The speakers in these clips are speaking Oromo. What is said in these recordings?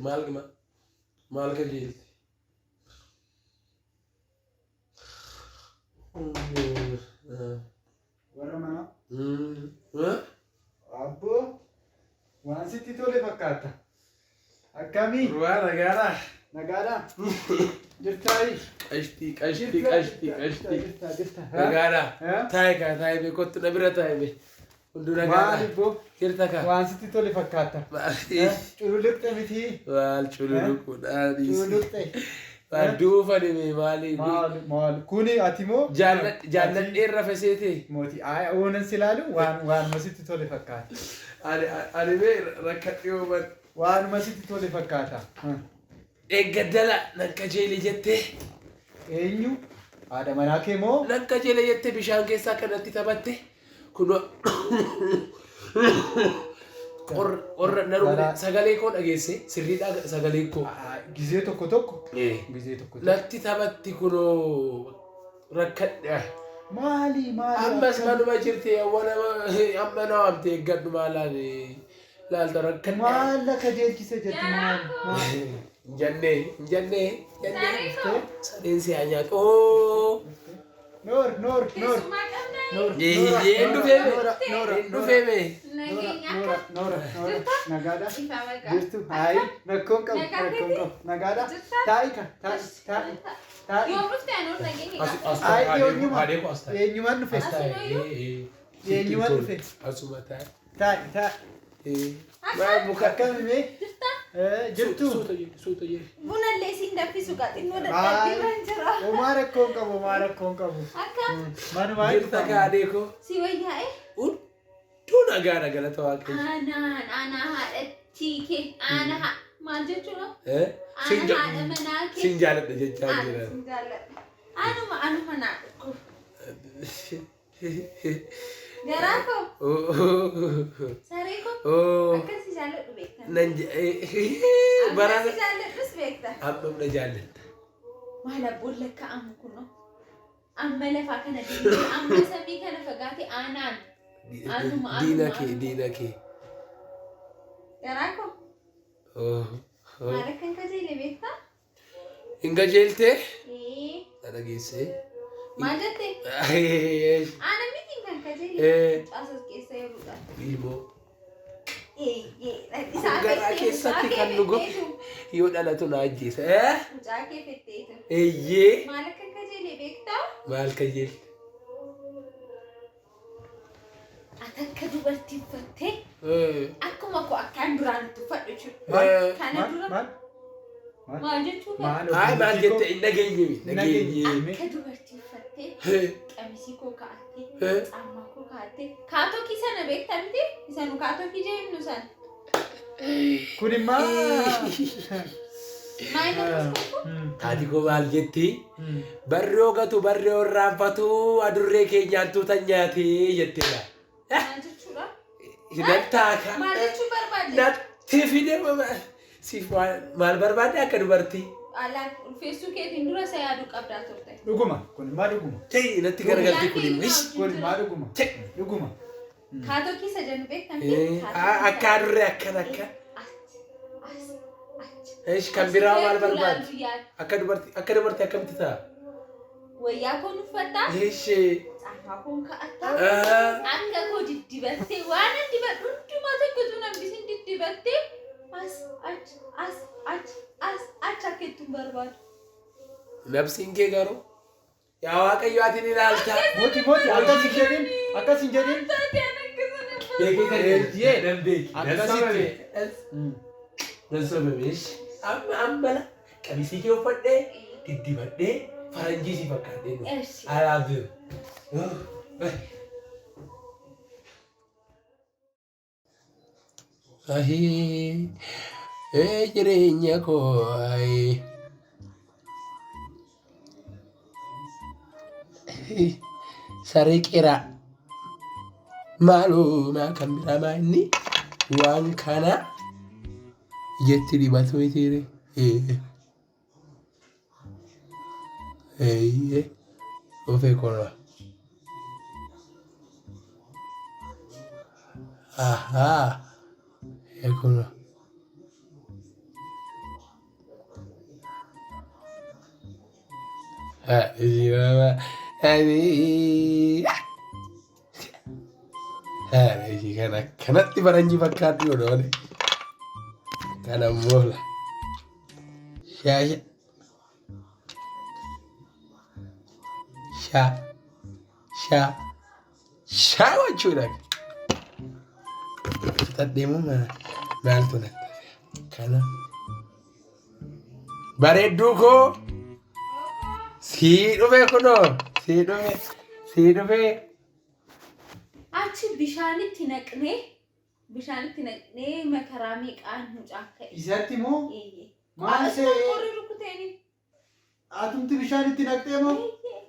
Maal maal kajeelte? Warra manaa. Abboo waan sitti tole fakkaata. Akkamii? Ruwaa nagaadhaa? Nagaadhaa? Jirtaayi? Qashtii qashtii qashtii qashtii. Jirta jirta. Nagaadhaa? Eh? Taa'i kaa taa'i mee kottu na bira taa'i mee. Hunduu nagaadhaa? Maali boo? Jirta kaa? Waan sitti tole fakkaata. Maali? Cululuqxe miti. Maal cululuquudhaa dhiisi. Cululuqxe. Maal duufani mee maali? Maali maali? Kuni ati moo? Jaalladheen rafe seetee? Mootii ay oonan si ilaalu waan waanuma sitti tole fakkaata. Ani ani mee rakkadhee ooman. Waanuma sitti tole fakkaata. Eeggaddala nan kajeele jettee. Eenyu? Haadha manaa kee moo? Nan kajeele jettee bishaan keessaa kanatti taphatte. Kunoo qorra qorra na rukute sagalee koo dhageesse sirriidhaa sagaleen koo. Gizee tokko tokko. Gizee tokko tokko. Natti taphatti kunoo rakkadhe. Maali maali? Ammas manuma jirti amma na waamte eeggadhu maalaan laalta rakkadhe. Maal na kajeelchise jetti maal? Hin jennee hin jennee hin jennee. Sareen si haa nyaatu. Oo. Noor noor noor. Keessumaa qabnaa? Noor. Hin dhufeeme. Noora noora. Hin dhufeeme. Nageenya Noora akka noora noora. Nagaadha. ifa maqaa. Jirtu haayi rakkoon qabu Nagaa rakkoon keeti? qabu nagaadha. Jirta? Taa'i ka taa'i taa'i taa'i. Yoom dhufte anuun nageenya gaafa? Ayi eenyuma eenyumaan dhufe eenyumaan dhufe Asuma taa'e. taa'i taa'i. Maal muka Akkami mee? Jirta? Jirtu. Suuta jedhi suuta jedhi. Bunallee siin danfisu kaa xinnoo dadhabbii waan jira. Homaa rakkoon qabu homaa rakkoon qabu. Akka Manumaa Jirta kaadhee koo. si wayyaa'e Hunduu nagaadha galata waaqayyo. aanaan aanaa haadha tiikee aana haa maal jechuudha? Eh? Sin Aana ja- haadha manaa kee. sin jaaladha jechaa Aana jira. sin jaalladha. Anuma anuma naa dhukkub. Garaa koo saree koo akkan si jaalladhu beekta. Nan bara Akkan si jaalladhus beekta. hammam na jaallatta. Maal abboon lakkaa'amu kunoo. Amma lafaa kana deemtee amma samii kana fagaate aanaan. Anuma, Diina anuma, kee anuma. diina kee. Garaa koo maal akkan kajeele beektaa? Hin kajeeltee? Ee, Na dhageessee. Maal jette? Aana miti kan kajeele. Mucaasas keessa yeroodha. Ilmoo. Eeyyee. Isaa Garaa fettee, keessatti mucaa kan kee nu gobe fetteetu. yoo dhalatu na ajjeesa. Eh? Mucaa kee fetteetu. Eeyyee. Maal akkan kajeele beektaa? Maal kajeelte? Ati akka dubartii uffattee akkuma koo akkaan duraan itti uffadhu jechuudha. Kana dura Maal? maal jechuu fedha? Maal? Ay maal jette hin dhageenye mi? Dhageenye. Akka dubartii uffattee qamisii koo kaa'attee caammaa koo kaa'attee kaatokii sana beektaa miti? Isa nu kaatokii jennu sana. Kun immoo. Maal akkas kooku? Haati koo maal jetti? Barri hogatu barri horraanfatu adurree keenyaan tuutan nyaatee jetteedha. Maal jechuudha? Nattaa ka. Maal jechuu barbaadde? Natti fide siif maal barbaadde akka dubartii? Alaan ulfeessuu keetiin dura isa yaaduu qabdaa turte. Dhuguma kun immoo dhuguma. Ta'e natti garagalti kun immoo. Kun immoo dhuguma. Dhuguma. Kaatokii isa jennu beektaa miti? Akka adurree akkana akka. Achi, as, achi. Eish kan biraa maal Asirratti barbaadde? ilaaluu yaad. Akka dubartii akka dubartii akkamitti ta'a? Wayyaa koon uffattaa, Eish. caammaa koon kaa'attaa. Akka koo diddibattee waan an dibadhu hundumaa tokkotu nambisin diddibattee as achi as achi as achi akka ittiin barbaadu. Nabsiin kee garuu yaa Waaqayyo ati ni ilaalta. Mooti mooti akkas hin jedhin akkas hin jedhin. Taateen akkasuma barbaadu. Beekee kan Eeyyee. nan beeki. Nan Akkasitti. sobame. Nan sobame. Eish. Amma amma la qamisii kee uffadhee diddibadhee faranjii si fakkaadhee dhufe. Eshi. I love you. Ahii, ee jireenya koo ayii. Saree qeeraa. Maaloo maa kan biraa maa inni waan kana ijatti dibatu mitiire. Eeyyee dhufee kola. Ahaa. Eekuna. Haadha mama. Ani. Haadha ishii kana akkanatti faranjii fakkaatti yoo malee. Kana immoo la. Shaasha. Shaa. Shaa. Shaa gochuudha. Fixadhee moo maaltu natti hafe? Kana. Bareedduu koo sii dhufe kunoo sii dhufe sii dhufe. Achi bishaanitti naqnee bishaanitti naqnee makaraa meeqaan mucaa ka'e. Isatti moo Eeyyee. maal Asuma see qorri rukuteeni. atumti bishaan itti naqxee moo? Eeyyee.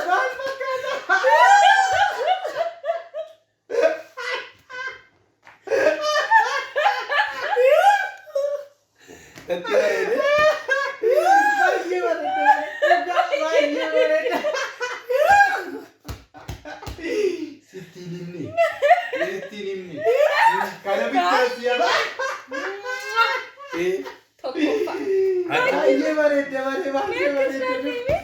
Maal fakkaata? Natti bareede. Baay'ee bareeda. Dhugaa baay'ee bareeda. Sitti hin himne. Sitti hin himne. Kana bittaa si hafa. Tokkoffaa. Baay'ee bareeda malee baay'ee bareeda.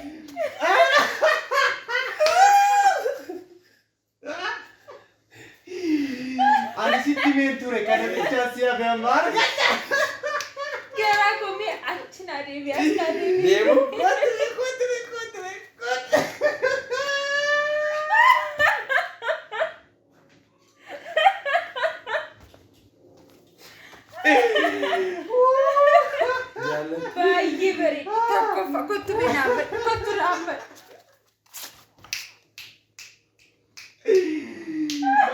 Ani sitti himeen ture kana bittaa si hafe amma argatta. Garaa koo mee achi naa deebi'e as naa deebi'e. Deemu. Kottu kottu kottu kottu. Jaalladhu. Baay'ee bareeda. Tokkoffaa kottu mee dhaabbadhu kottu dhaabbadhu.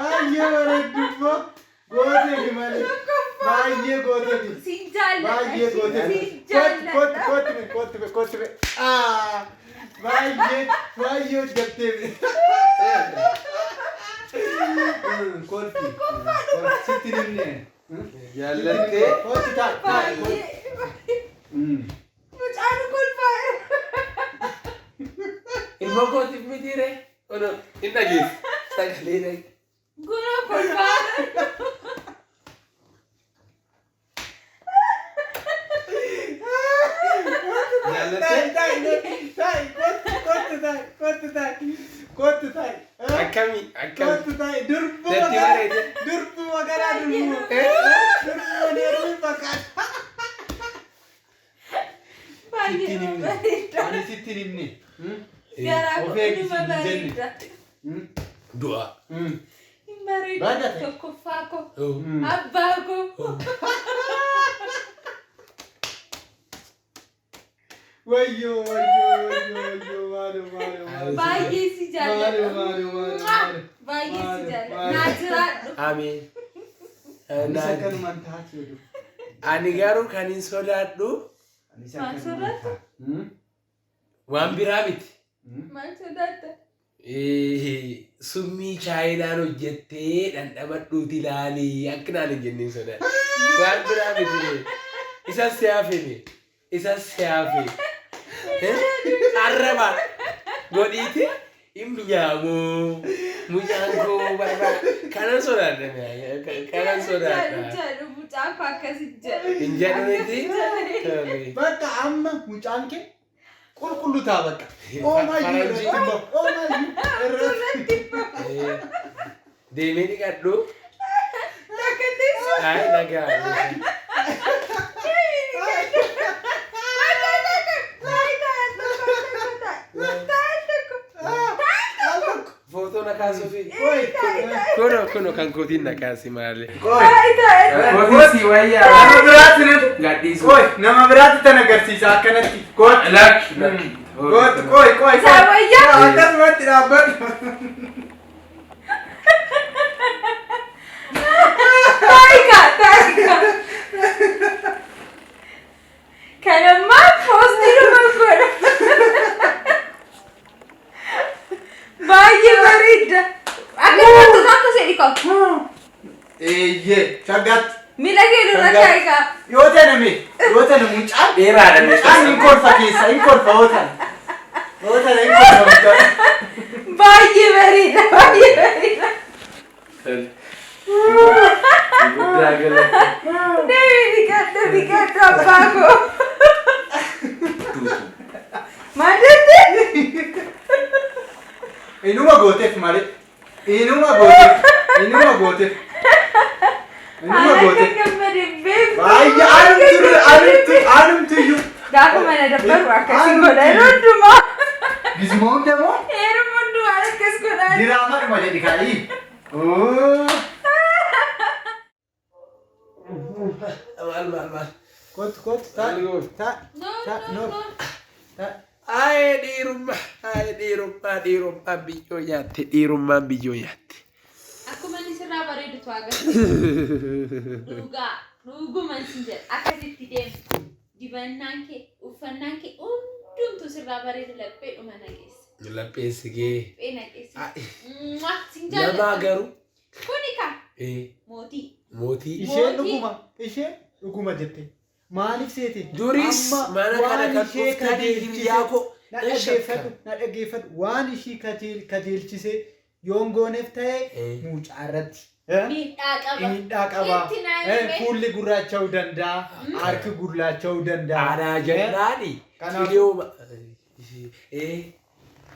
Baay'ee bareeddu immoo gooteefi malee. Baay'ee gooteefi. Siin jaalladha. Baay'ee gooteefi. Siin Kottu kottu jaalladha. kottu kottu kottu. Ah! Baay'ee baay'ee hojjetteefi. Kolfi. Sitti hin himne. Jaallattee. Kottu taa'e. Baay'ee. Mucaan kolfaa. Ilmoo kootiif mitiire. Ono hin dhageessu. Sagalee dhage. Guna kolfaa. Jaallattee. Taa'e taa'e kottu kottu taa'e kottu taa'e kottu taa'e. Akkami akkami. Kottu taa'e durbuma Natti garaa bareede. durbuma garaa durbuma durbuma deemuu fakkaata. Baay'ee Sitti hin himne. bareeda. Ani sitti hin himne. Garaa Of koo eegi inuma siin hin jenne. bareeda. Du'a. Hin bareeda. Baga ta'e. Tokkoffaa koo. Abbaa koo. Wayyoo wayyoo wayyoo wayyoo maaloo maaloo maaloo. Baay'ee si jaalladha. Maaloo maaloo maaloo maaloo. Baay'ee si Maaloo, jaalladha. maaloo. Naa jiraadhu. Ameen. Anis akkanumaan ta'a jedhu. Ani garuu kan hin sodaadhu Anis Maal akkanumaan sodaatta? ta'a. waan biraa miti. Maal sodaatta? Summii chaayinaan hojjettee dhandhamadhuuti ilaalii akka naan hin jenneen sodaadha. Waan biraa miti. Isa siyaafene. Isa siyaafe. Arraba godhiiti hin minyaamoo. Mucaan koo barbaada. Kanan sodaadha. Kanan sodaadha. Jedhu mucaan koo akkas hin jedhu. Hin jedhu miti. Tole. Bakka amma mucaan kee qulqulluu ta'a bakka. Oomaayyuu irratti hin bahu. Oomaayyuu irratti. Deemee dhiqadhu. Takka teessu. Ay nagaa. Footoo na kaasuufi. Qoy. Kuno kuno kan kootiin na kaasi maali. Qoy. Kootiin si wayyaa. Nama biraatti nan. Gadhiisu. Qoy nama biraatti tan agarsiisa akkanatti. Kottu. Lakki lakki. Kottu qoy qoy. Isaa wayyaa? Akkasumatti dhaabbadhu. Taa'ika taa'ika. Kanammaa poostii dhuma godha. Baay'ee bareeda. Akka wantoota akka seedhi qabu. Eeyyee shaggaatti. Miila kee dura taa'ika. Yoo tana mee yoo tana mucaan Dheeraadha mucaan hin kolfa keessa hin kolfa yoo tana. Yoo tana hin kolfa mucaan. Baay'ee bareeda baay'ee bareeda. Tole. Guddaa galata. Deemi dhiqadhu dhiqadhu abbaa koo. Maal jette? Inuma gooteef malee. Inuma gooteef. Inuma gooteef. Inuma Haala akka gooteef. gammade hin beektu. Baay'ee anumtu anumtu anumtu iyyuu. Gaafa mana dabbaru akkasii godha yeroo hundumaa. Gizmoo hundamoo Yeroo hundumaa akkas godha. diraamadhuma jedhi kaa'ii. Oo. Maal maal maal. Kottu kottu taa'i taa'i No, taa'i no, no no. taa'i. Ayee dhiirummaa ayee dhiirummaa dhiirummaan biyyoo nyaatte dhiirummaan biyyoo nyaatte. Akkuma inni sirraa bareedutu agarsiisa. Dhugaa dhuguman sin jedha akkasitti deemtu dibannaan kee uffannaan kee hundumtu sirraa bareedu lapheedhuma nageessa. Lapheessi kee. Laphee nageessa. Mwah, sin Namaa jaalladha. garuu Kuni ka eh, mootii. mootii. Isheen Mootii. dhuguma isheen dhuguma jette. Maaliif seete? Duris Amma mana kana waan kan ishee dhuftanii hiriyaa koo Na nan dhaggeeffadhu shakka. na dhaggeeffadhu waan ishii kajeelchise yoon gooneef ta'e Eh. mucaa irratti. Miidhaa qaba. Miidhaa qaba. Itti naa hime. Fuulli gurraacha'uu danda'a. Harki gurraacha'uu danda'a. Anaa jennaani. Kanaaf- Filiyooma. Eh,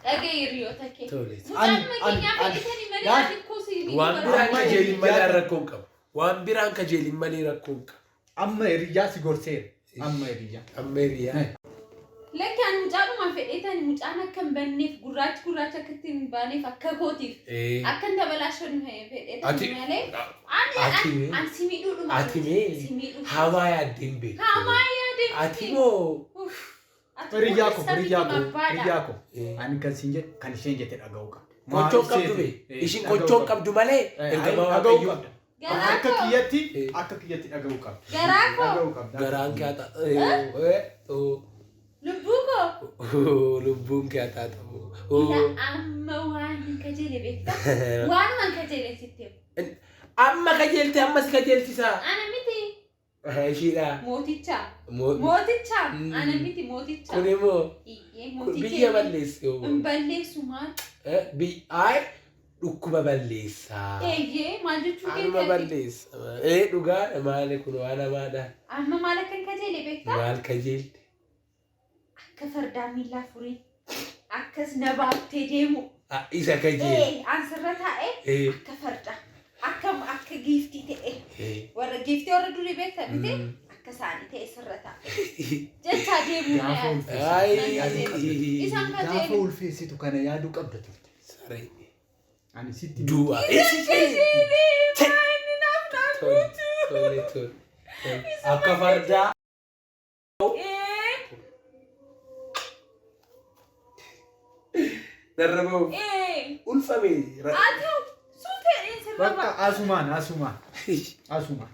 Dhaga'i hiriyoota kee. Tole. Mucaan Ani- keenyaa ani- fedhitanii malee Laal. ati kuusii Waan biraan Amma kajeelin malee hiriyaa- rakkoo hin qabu. Waan biraan kajeelin malee rakkoo hin qabu. Amma hiriyyaa si gorseera. Amma hiriyyaa. Amma hiriyaa. Lakki ani mucaadhuma fedhetani mucaan akka hin banneef gurraachi gurraacha akka ittiin hin baaneef akka kootiif Eh. akka hin dabalaashoon fedhetani Ati- malee ani Ati mee? ani si miidhuudhuma Ati mee? si miidhuu Hamaa yaaddeen beektu. hamaa yaadeen Ati moo? Hiriyyaa koo hiriyyaa koo hiriyyaa koo. Eh. Ani kan siin jedhu kan isheen jette dhaga'uu qabda. Qochoon qabdu bee. Ishiin qochoon qabdu malee ergamaa Dhaga'uu waaqayyoo. qabda. Garaa Akka koo. kiyyatti Eh. akka kiyyatti dhaga'uu qabda. Garaa koo. Dhaga'uu qabda. Garaan kee haa ta'u. Lubbuu koo Lubbuun kee haa ta'u. ila amma waan hin kajeele beektaa waanuma hin kajeele sitti himu. Amma kajeelte ammas kajeelchisaa. Ana miti Ishiidha. mooticha mooticha ana miti mooticha Kun immoo Iyyee, mootii biyya keenya balleessi. hin balleessu maal Ay dhukkuba balleessaa. eeyyee maal jechuu Anuma keetii balleessa. Ee dhugaa maali kun waan hamaadha. amma maal akka hin kajeele beektaa Maal kajeelte? Akka fardaa miilla afurii akkas na baattee deemu. Ah, Isa kajeele. Ee, an sirra taa'ee Ee. akka fardaa akka akka giiftii ta'e Ee. warra giiftii warra durii beektan miti akka isaanii ta'e sirra taa'e jechaa deemuu na Gaafa yaada. Ay. Isaan Gaafa kajeelu. ulfeessitu kana yaaduu qabda turte. Saree. Ani sitti Du'a. Kajeelee maayini naaf naaf Tole guutuu. tole tole. Akka fardaa. Ee, Narra bahuuf. ee, Ulfame. haa ta'u suuteedhaan sirra Bakka ba'a. asumaan asumaan asumaan.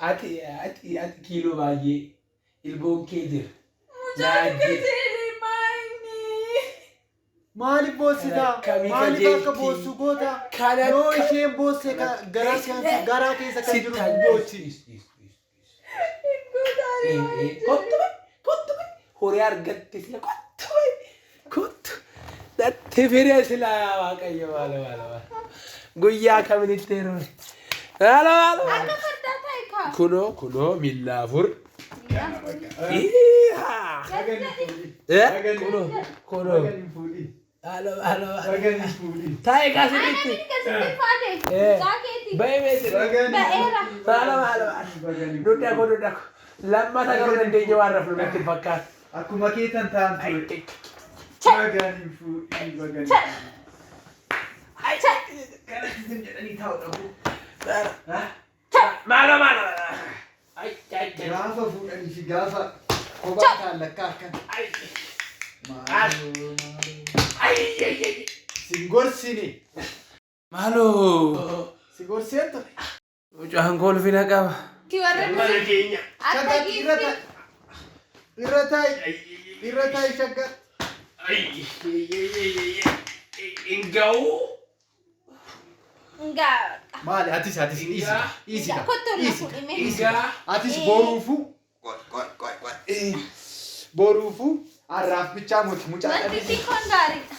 Ati ati ati kiiloo baay'ee ilboon kee jira. Mucaan Naajje. kajeelee maayini. Maaliif boossitaa? Akkamii Maaliif kajeelti? akka boossu goota? Kan Yoo akka- isheen boosse garaa garaa keessa kan jiru boochi. Kottu bee kottu bee horii argatte sila kottu bee kottu natti firee sila waaqayyo maala maala maala guyyaa kaminitti heerume maala maala maala Akka fardaa ta'e kaa. kunoo kunoo miilla afur Iihaa. Eh, kunoo kunoo maala maala maala taa'e Ana kaasirritti miti kan sitti faate. Eh. Mucaa keeti. Ba'ee beeksisa. Ba'eera. Maala maala maala dudda koo dudda koo lammata garuu dandeenya waan rafnu natti hin fakkaatu. Akkuma keetan ta'an ture. Bagani fuudhii bagani. Jedhanii taa'u dhabu. Maalo maalo. Ay ay ay. Gaafa fuudhanii fi gaafa kophaa ta'an lakkaa akkan. Ay Maaloo ay ay ay. si gorsine. Maalo. Si gorseen ture. Mucaan koo ulfina qaba. Ki warra Mana durii keenya. akka Shaggar irra giiftii. taa'i. Irra taa'i. Irra taa'i shaggar. Ay hin ga'u. Ngaa. Maali atis atis dhiisi dhiisi Ngaa. Kottu na dhiisi fuudhime. Ngaa. atis boruufu boruufu har'aaf bichaa muti mucaa Wanti dhabisi. xiqqoon gaariidha.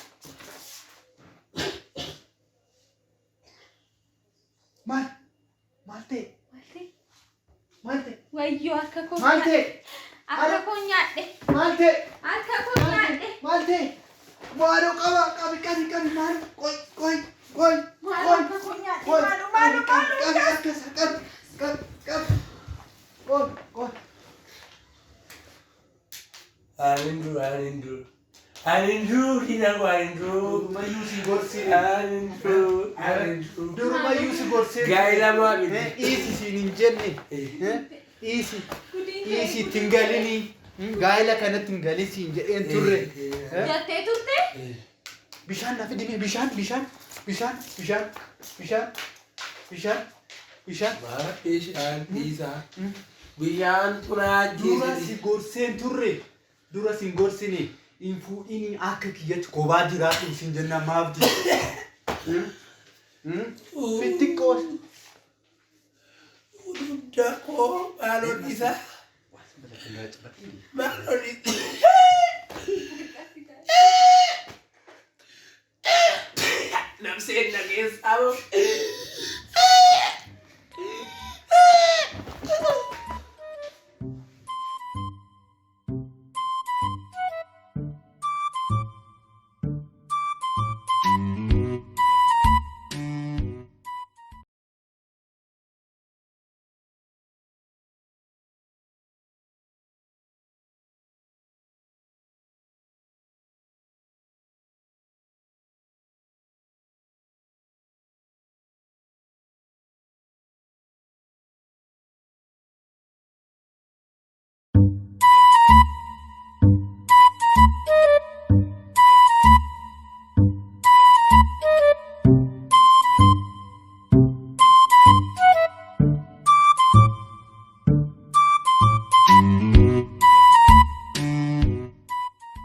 Wayyoo harka koo Maal nyaadhe. ta'e? Harka koo nyaadhe. Maal ta'e? Harka koo nyaadhe. Maal ta'e? Maaloo qaba qabi qabi qabi maal qoy qoy qoy Maaloo qoy harka koo nyaadhe. qoy Maaloo maaloo qabi maaloo. qabi akkasa qabi qabi qabi qoy qoy. Ani hin duru, ani hin duru. Ani hin duru, hina koo ani hin duru. Durumayyuu si gorsine. Ani hin duru, ani hin duru. Durumayyuu si gorsine. Gaa'ela maa miti. Dhiisi siin hin jenne. Dhiisi. Gudiin Dhiisi kee. itti hin galinii. Gaa'ela kanatti hin galin siin jedheen turre. Jettee turte? Bishaan na fidi bishaan bishaan bishaan bishaan bishaan bishaan bishaan. Maa bishaan dhiisaa. Bishaan xunaa Dura ajjeesiti. si gorseen turre. Dura si hin gorsine. Hin fuudhini akka kiyyatti kophaa jiraatu siin jennaan maaf jette? Fittiqqoo. Dugda koo maaloo dhiisaa. Maaloo dhiisaa. Nafseen na keessaa bahu.